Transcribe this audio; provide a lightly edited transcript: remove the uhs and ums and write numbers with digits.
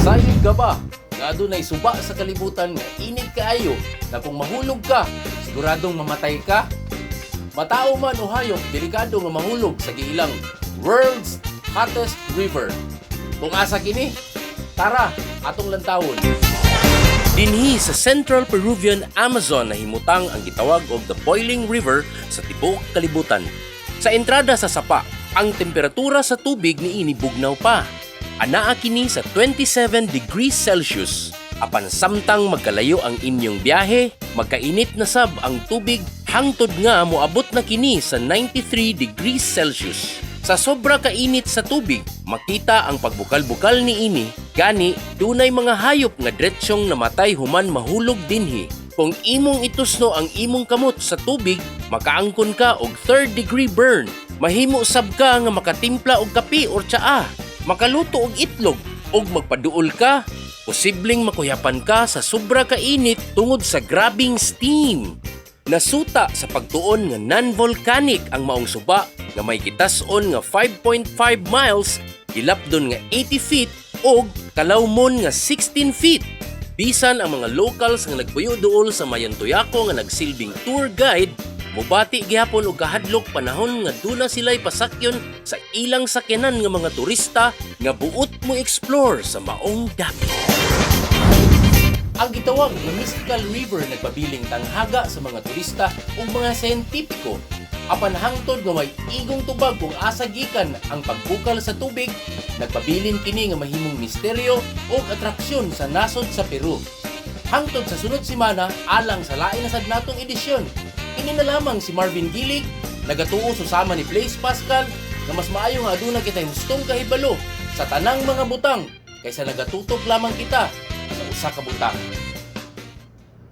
Kasayod ka ba nga adunay suba sa kalibutan nga init kaayo na kung mahulog ka, siguradong mamatay ka? Matao man o hayop, delikado nga mahulog sa giilang World's Hottest River. Kung asa kini, tara, atong lantawon. Dinhi sa Central Peruvian Amazon nahimutang ang gitawag og the Boiling River sa tibuok kalibutan. Sa entrada sa sapa, ang temperatura sa tubig niini bugnaw pa. Anaa kini sa 27 degrees Celsius. Apan samtang magkalayo ang inyong biyahe, magkainit na sab ang tubig hangtod nga moabot na kini sa 93 degrees Celsius. Sa sobra kainit sa tubig, makita ang pagbukal-bukal niini, gani dunay mga hayop nga diretsyong namatay human mahulog dinhi. Kung imong itusno ang imong kamot sa tubig, makaangkon ka og third degree burn. Mahimo sab ka nga makatimpla og kape or tsaa, makaluto og itlog, ug magpaduol ka. Posibleng makuyapan ka sa sobra kainit tungod sa grabing steam. Nasuta sa pagtuon nga non-volcanic ang maong suba nga may gitas-on nga 5.5 miles, gilapdon nga 80 feet ug kalawmon nga 16 feet. Bisan ang mga locals nga nagpuyo duol sa Mayantoyaco nga nagsilbing tour guide, mubati gihapon og kahadlok panahon nga duna sila'y pasakyon sa ilang sakyanan nga mga turista nga buot mo explore sa maong dapit. Ang gitawag nga Mystical River nagpabiling tanghaga sa mga turista ug mga siyentipiko. Apan hangtod nga may igong tubag kung asa gikan ang pagbukal sa tubig, nagpabilin kini nga mahimong misteryo ug atraksyon sa nasod sa Peru. Hangtod sa sunod semana, alang sa lain na sad natong edisyon. Kini na lamang si Marvin Gilig, nagatuo susama ni Blaise Pascal nga mas maayo nga aduna kitay hustong kahibalo sa tanang mga butang kaysa nagatutok lamang kita sa usa ka butang.